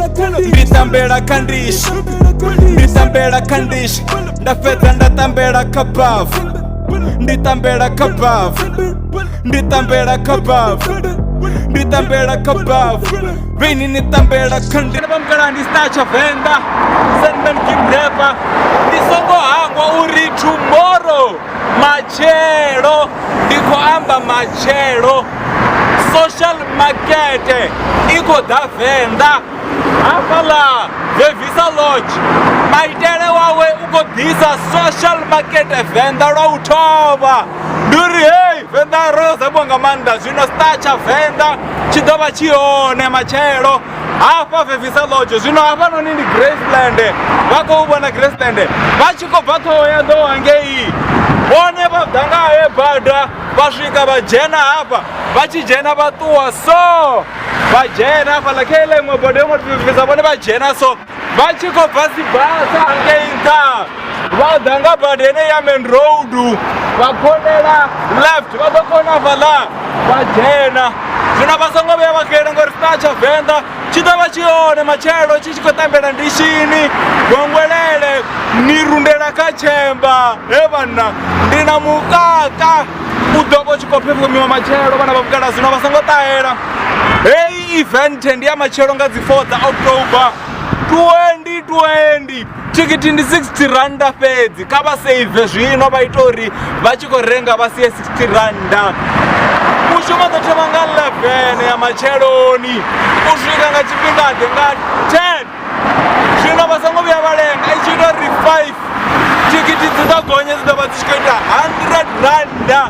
Ndi ṱambela kha ndishi, ndi ṱambela kha ndishi, nda fhedza nda ṱambela kha bavu. Ndi ṱambela kha bavu, ndi ṱambela kha bavu, ndi ṱambela kha bavu. Vheni ni ṱambela kha ndi. Vha mukalaha ndi Star Tshavenḓa, Sandman King Rapper. Ndi songo hangwa uri tomorrow, matshelo, ndi khou amba matshelo, social market i khou ḓa Venḓa hafhaḽa Vevisa Lodge. Maitele wawe u khou ḓisa social market Venḓa lwa u thoma. Ndi uri hei Venḓa ro zamiwa nga maanḓa, zwino Star tsha Venḓa tshi ḓo vha tshi hone matshelo hafha Vevisa Lodge. Zwino hafhanoni ndi Graceland, vha khou vhona Graceland vha tshi khou bva Ṱhohoyanḓou hangei, vhone vha ḓa nga he bada vha swika vha dzhena hafha, vha tshi dzhena vha ṱuwa so, vha dzhena hafhaḽa kha iḽa iṅwe bodo iṅwe Vevisa, vhone vha dzhena so vha tshi khou bva Sibasa hangei nṱha, vha ḓa nga bada ene ya main road, vha khonela left, vha ḓo kona hafhaḽa vha dzhena. Zwino vha songo vhuya vha xela ngori Star tsha Venḓa tshi ḓo vha tshi hone matshelo tshi tshi khou ṱambela ndishini gwengwelele ni rundela kha tshemba. He vhanna, ndi na mukaka u ḓo vha u tshi khou phefemiwa matshelo vhana vha vhukala, zwino vha songo ṱahela. Heyi event ndi ya matshelo nga dzi 4 dza October 2020. Thikhithi ndi 60 randa fhedzi, kha vha save zwino vha ita uri vha tshi khou renga vha sie 60 randa. Mushumo ḓo thoma nga 11 ya matsheloni u swika nga tshifhingaḓe nga 10. Zwino vha songo vhuya vha lenga, i tshi ita uri 5 thikhithi dzi ḓo gonya, dzi ḓo vha dzi tshi khou ita 100 randa.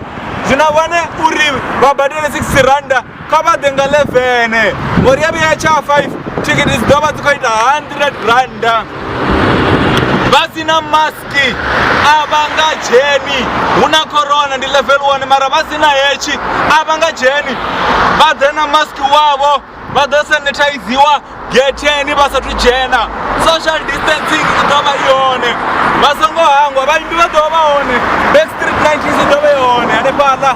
Zwino vhone uri vha badele 60 randa kha vha ḓe nga 11, ngori ya vhuya tsha 5 thikhithi dzi ḓo vha dzi khou ita 100 randa. Vha si na maski a vha nga dzheni, hu na corona ndi level 1, mara vha si na hetshi a vha nga dzheni. Vha ḓe na maski wavho, vha ḓo sanitiziwa getheni vha sathu dzhena. Social distancing i ḓo vha i hone, vha songo hangwa. Vhaimbi vha ḓo vha hone, Backstreet 90s i ḓo vha i hone hanefhaḽa.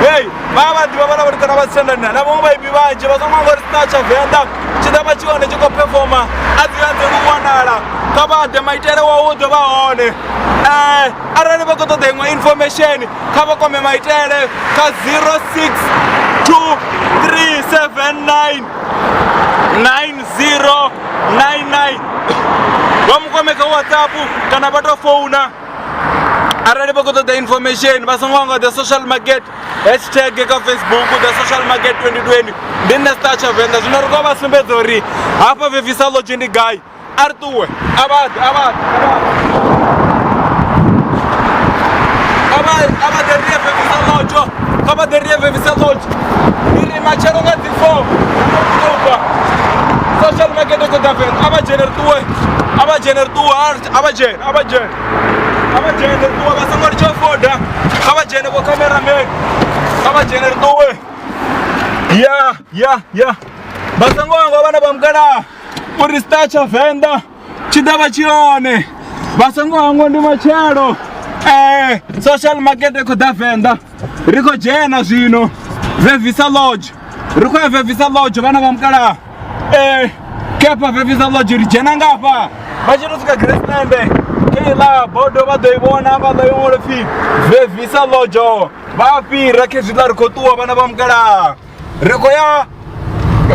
Hey, vha vha ḓivha vhana vhatukana vha tsendana na vhaṅwe vhaimbi vhanzhi, vha songo hangwa uri Star tsha Venḓa tshi ḓo vha tshi hone tshi khou performa, a dzi anzeli u wanala. Kha vha ḓe, maitele wao u ḓo vha hone. Arali vha khou ṱoḓa iṅwe information kha vha kwame maitele kha 062379 9099, vha mu kwame kha WhatsApp kana vha tou founa arali vha khou ṱoḓa information. Vha songo hangwa the social market hashtag kha Facebook, the social market 2020. Ndi nṋe Star tsha Venḓa, zwino ri khou vha sumbedza uri hafha Vevisa Lodge ndi gai. A ri ṱuwe, a vha ḓe, a vha ḓe, a vha ḓe ri ye Vevisa Lodge, kha vha ḓe ri ye Vevisa Lodge. Ndi ri matshelo nga dzi 4 October social market khou ḓa Venḓa. A vha dzhene ri ṱuwe, a vha dzhene ri ṱuwe, a vha dzhene, a vha dzhene, a vha dzhene ri ṱuwe, vha songo litsha u foda. Kha vha dzhene vho cameraman, kha vha dzhene ri ṱuwe. Ya ya ya, vha songo hangwa vhana vha mukalaha uri Star tsha Venḓa tshi ḓo vha tshi hone, vha songo hangwa ndi matshelo. Social market i khou ḓa Venḓa, ri khou dzhena zwino Vevisa Lodge, ri khou ya Vevisa Lodge vhana vha mukalaha. Kepha Vevisa Lodge ri dzhena ngafha, vha tshi to swika Graceland keiḽa bodo vha ḓo i vhona, vha ḓo i ṅwala pfhi Vevisa Lodge, vha fhira khezwiḽa ri khou ṱuwa vhana vha mukalaha, ri khou ya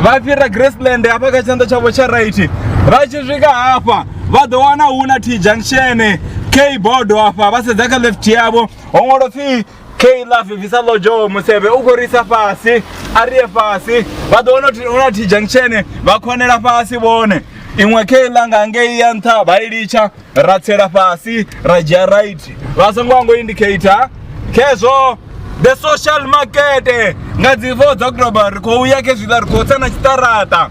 vha fhira Graceland hafha kha tshanḓa tshavho tsha right. Vha tshi swika hafha vha ḓo wana hu na T junction K bodo hafha, vha sedza kha left yavho ho ṅwalwa pfhi K ḽa Vevisa Lodge, musevhe u khou risa fhasi, a ri ye fhasi, vha ḓo wana hu na T junction, vha khonela fhasi vhone iṅwe K ḽa nga ngei ya nṱha vha i litsha, ra tsela fhasi ra dzhia right, vha songo hango indicator khezwo. The social market nga dzi 4 dza October ri khou ya khezwiḽa, ri khou tsa na tshiṱaraṱa,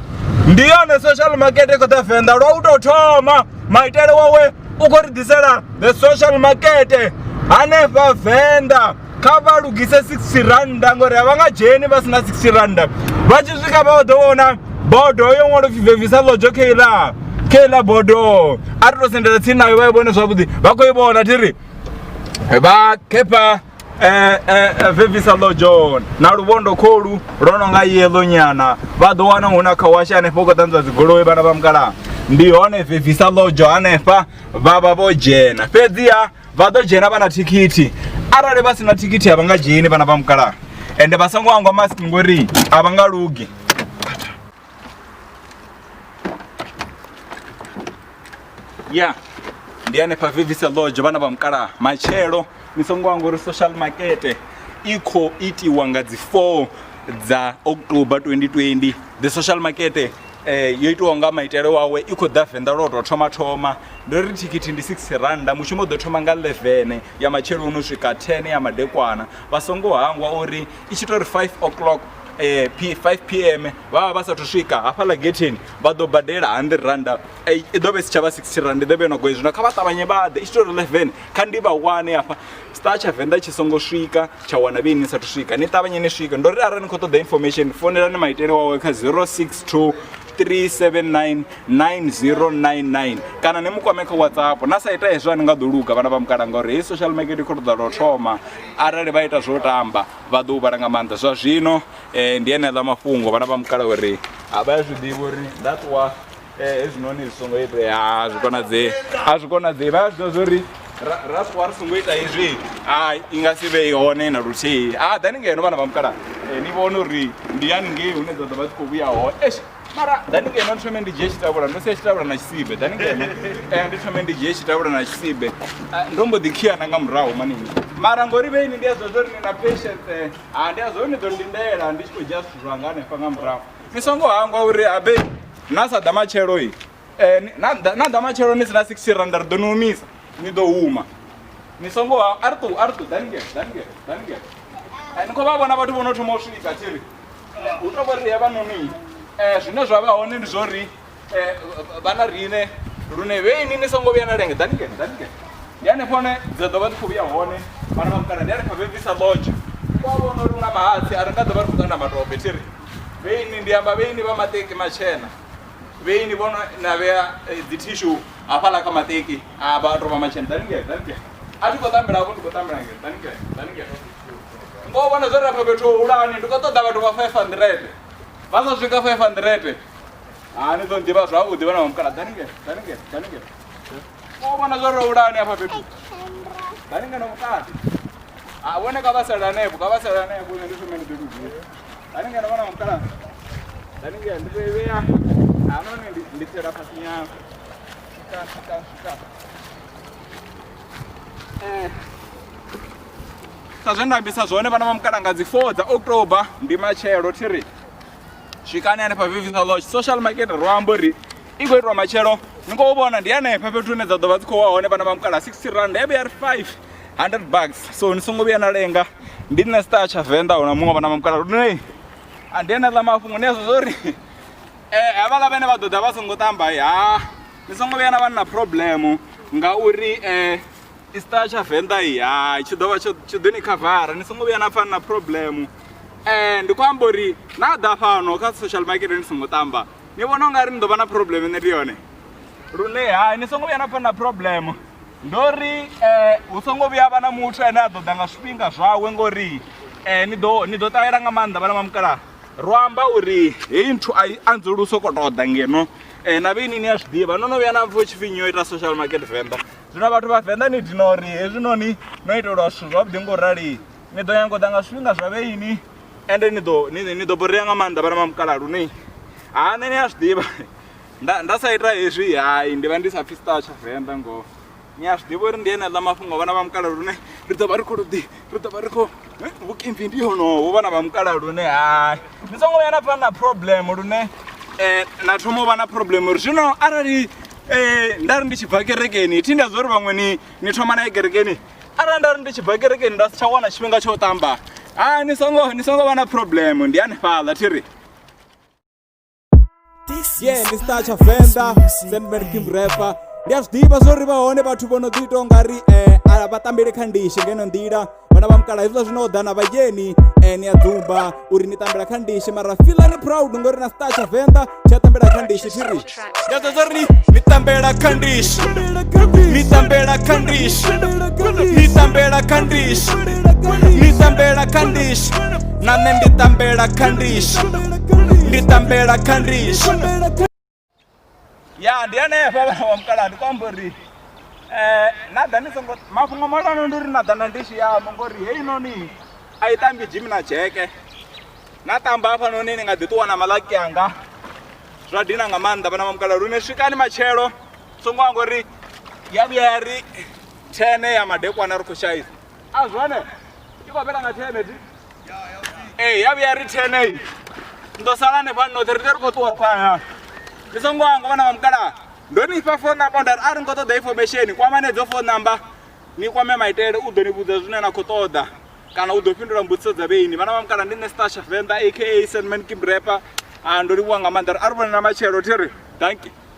ndi yone social market i khou ḓa Venḓa lwa u tou thoma. Maitele wawe u khou ri ḓisela the social market hanefha Venḓa. Kha vha lugise 60 randa ngori a vha nga dzheni vha sina 60 randa. Vha tshi swika vha ḓo vhona bodo yo ṅwalwa pfhi Vevisa Lodge keiḽa, keiḽa bodo a ri to sendela tsini nayo vha i vhone zwavhuḓi, vha khou i vhona thiri vha kepha Vevisa Lodge na luvhondo kholu lwo no nga yellow nyana vha ḓo wana hu na khawasha hanefho u khou ṱanzwa dzigoloi vhana vha mukalaha ndi hone Vevisa Lodge hanefha vha vha vho dzhena fhedziha vha ḓo dzhena vha na thikhithi arali vha si na thikhithi a vha nga dzheni vhana vha mukalaha ende vha songo hangwa mask ngori a vha nga lugi. Ya ndi hanefha Vevisa Lodge vhana vha mukalaha matshelo ni songo hangwa uri social market i khou itiwa nga dzi 4 dza October 2020 the social market yo itiwa nga maitele wawe i khou ḓa Venḓa lwo tou thoma thoma ndo ri thikhithi ndi 6 randa mushumo u ḓo thoma nga 11 ya matsheloni u swika 10 ya madekwana vha songo hangwa uri i tshi tou ri 5 o'clock 5 pm vha vha vha sathu swika hafhaḽa getheni vha ḓo badela 100 randa i ḓo vha i si tshavha 60 rand i ḓo vha yo no gonya zwino kha vha ṱavhanye vha ḓe i tshi tou ri 11 kha ndi vha wane hafha star tsha Venḓa tshi songo swika tsha wana vhei ni sathu swika ni ṱavhanye ni swike ndo ri arali ni khou ṱoḓa information founelani maitele wawe kha 062 379 9099 kana ni mu kwame kha WhatsApp na sa ita hezwo a ni nga ḓo luga vhana vha mukala ngauri heyi social market i khou tou ḓa lwa u thoma arali vha ita zwo tamba vha ḓo huvhala nga maanḓa zwa zwino ndi eneaḽa mafhungo vhana vha mukala uri a vha zwi ḓivha uri nda ṱuwa hezwinoni zwi songo itea a zwi konadzei a zwi konadzei vha zwi ḓivha zwori ra ṱuwa ri songo ita hezwi a i nga si vhe i hone na luthihi a ḓani ngeno vhana vha mukala ni vhone uri ndi haningei hune dza ḓo vha dzi khou vhuya hone eish mara ḓani ngeno ndi thome ndi dzhie tshitabula ndo sia tshitabula na tshisibe ḓani ngeno ndi thome ndi dzhie tshitabula na tshisibe ndo mbo ḓi khiana nga murahu manini mara ngori vheini ndi a zwa uri ni na patience a ndi a zwa uri ni ḓo ndindela ndi tshi khou dzhia zwithu zwanga hanefha nga murahu ni songo hangwa uri habe na sa ḓa matshelo i na ḓa matshelo ni si na 60 randa ri ḓo ni humisa ni ḓo huma ni songo a ri ṱu a ri ṱu ḓani ngeno ḓani ngeno ḓani ngeno ni khou vha vhona vhathu vho no thoma u swika thiri hu tou vha ri hevhanoni zwine zwa vha hone ndi zwo ri vha na riṋe lune vheini ni songo vhuya na lenga ḓani ngeno ḓani ngeno ndi hanefho hone dza ḓo vha dzi khou vhuya hone vhana vha mukala ndi hanefha Vevisa Lodge u a vhona uri hu na mahatsi a ri nga ḓo vha ri khou ṱanda matope thiri vheini ndi amba vheini vha maṱeki matshena vheini vhono na vhea dzi tissue hafhaḽa kha maṱeki a vha tou vha matshena ḓani ngeno ḓani ngeno a thi khou ṱambela hafho ndi khou ṱambela ngeno ḓani ngeno ḓani ngeno ngo vhona zwo ri afha fhethu hulani ndi khou ṱoḓa vhathu vha 500 vha sa swika 500 ha ni ḓo nḓivha zwavhuḓi vhana vha mukala ḓani ngeno ḓani ngeno ḓani ngeno ngo vhona zwo ri hulani afha fhethu ḓani ngeno vhukati a vhone kha vha sale hanefho kha vha sale hanefho nṋe ndi thome ndi ḓo lugisa ḓani ngeno vhana vha mukala ḓani ngeno ndi tou i vhea hanoni ndi tsela fhasi nyana swika swika swika sa zwe nda ambisa zwone vhana vha mukala nga dzi 4 dza October ndi matshelo thiri swikani hanefha Vevisa Lodge social market ro amba uri i khou itwa matshelo ni khou vhona ndi hanefha fhethu hune dza ḓo vha dzi khou wa hone vhana vha mukala 60 rand ya vhuya ri 500 bucks so ni songo vhuya na lenga ndi nṋe star tsha Venḓa huna muṅwe vhana vha mukala lune a ndi heneḽa mafhungo ni a zwi uri havhaḽa vhane vha ḓo ḓa vha songo ṱamba ha ni songo vhuya na vha na problem ngauri star tsha Venḓa i ha tshi ḓo vha tshi ḓo ni khavara ni songo vhuya na pfa na problem ndi khou amba uri na ḓa fhano kha social market ni songo ṱamba ni vhona ungari ni ḓo vha na problem nṋe ndi yone lune ha ni songo vhuya na pfa na problem ndo ri hu songo vhuya vha na muthu ane a ḓo ḓa nga zwifhinga zwawe ngori ni ḓo ni ḓo ṱahela nga maanḓa vhana vha mukalaha ro amba uri heyi nthu a i anzeli u sokou tou ḓa ngeno na vheini ni a zwi ḓivha no no vhuya na pfha tshipfi nnyi o ita social market Venḓa zwino vhathu vha Venḓa ni dina uri hezwinoni no itelwa zwithu zwavhuḓi ngo rali ni ḓo nyanga u ḓa nga zwifhinga zwa vheini ende ni ḓo ni ḓo borea nga maanḓa vhana vha mukalaha lune ha nṋe ni a zwi ḓivha nda nda sa ita hezwi hai ndi vha ndi sa pfhi star tsha Venḓa ngoho ni a zwi ḓivha uri ndi heneiḽa mafhungo vhana vha mukalaha lune ri ḓo vha ri khou ḓi ri ḓo vha ri khou vhukimvi ndi honoho vhana vha mukalaha lune hai ni songo vhuya na pfa na problem lune na thoma u vha na problem uri zwino arali nda ri ndi tshi bva kerekeni thi ndi a zwa uri vhaṅwe ni ni thoma na ye kerekeni arali nda ri ndi tshi bva kerekeni nda si tsha wana tshifhinga tsha u ṱamba ha ni songo ni songo vha na problem ndi hanefhaḽa thi ri Yeah, ndi star tsha Venḓa, Sandman King Rapper. Ndi a zwi ḓivha zwo ri vha hone vhathu vho no ḓi ita ungari a vha tambeli kha ndishi ngeno nḓila vhana vha mukala hezwiḽa zwino ḓa na vhayeni Ni a ḓumba uri ni tambela kha ndishi mara feelani proud ngori na star tsha venḓa tshi a tambela kha ndishi thi ri Ndi a zwa uri ni tambela kha ndishi, ni tambela kha ndishi, ni tambela kha ndishi, ni tambela kha ndishi, na nṋe ndi tambela kha ndishi, ndi tambela kha ndishi. Ya ndi hanefha vhana vha mukalaha, ndi khou amba uri na ḓa ni songo mafhungo mahulwane ndi uri na ḓa na ndishi yaṋu ngori heinoni a i tambi dzhimi na dzheke. Na tamba hafhanoni ni nga ḓi ṱuwa na maḽaki anga zwa dina nga maanḓa vhana vha mukalaha lune swikani matshelo songo anga uri ya vhuya ya ri thene ya madekwana ri khou shaisa a zwone i khou fhela nga thene ti ee ya vhuya ri thene ni ḓo sala hanefha noṱhe ri tea ri khou ṱuwa khwana ni songo anga vhana vha mukalaha ndo ni fha phone number nda ri a ri ngo ṱoḓa information kwamani hedzo phone number ni kwame maitele u ḓo ni vhudza zwine na khou ṱoḓa kana u ḓo fhindula mbudziso dza vheini vhana vha mukala ndi nṋe Star Tshavenḓa aka Sandman Kim Rapper. Ndo livhuwa nga maanḓa a ri vhone na matshelo thi ri danki.